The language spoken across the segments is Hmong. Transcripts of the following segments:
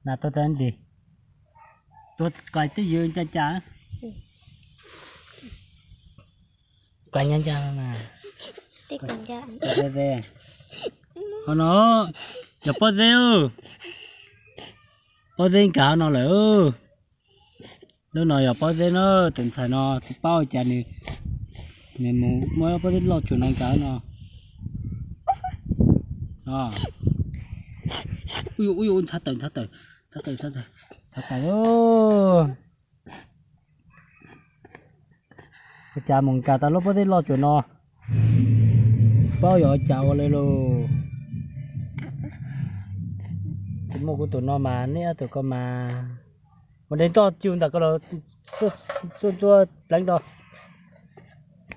Na tuaj tag nti, tuaj kais twj ywm ncaj ncaj. Kais ncaj ncaj na. Ho no, yog pob zeb, pob zeb nkag no lawm. Lub no yog pob zeb na, tus ntxhais no tsis paub cas nws, nws mus muab pob zeb loj tsuas no nkag no. Ub, ntxhab tawm, ntxhab tawm, ntxhab tawm, ntxhab tawm. Ua cas mus nkag tau lub pob zeb loj tsuas no, tsis paub yog ua cas ua li lauj. Tsis muaj kuv tus no mas neb ob tug ko mas ua dej toj cug ntawm ko los txuaj txuaj pleev tau.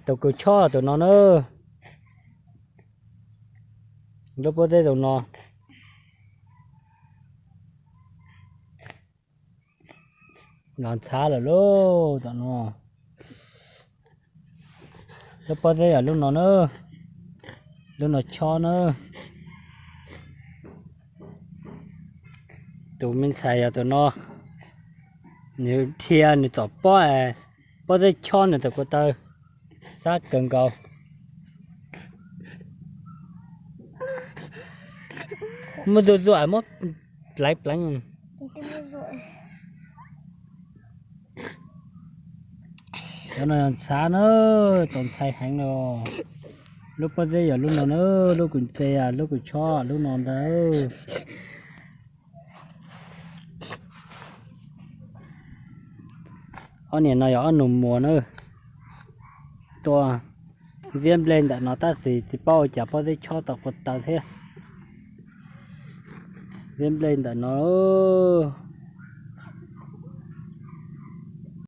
Tus kws chob tus no na, lub pob zeb zoo no. Los ntxhab lawm lauj, tom no. Lub pob zeb yog lub no na, lub no chob na. Tus me ntxhais yog tus no, nws dhia nws txom pob, pob zeb chob nws txom ko taw, sab kawg nkaus. Muab zuaj zuaj muab pleev pleev. Cov no yog ntxhab na, txaus ntshai heev los. Lub pob zeb yog lub no na, lub kws ntse, lub kws chob lub no ntag. Ob niam no yog ob nus muag na, tuaj ziab nplej ntawm no tab sis tsis paub ua cas pob zeb chob tau ko taw thiab. Ziab nplej ntawm no.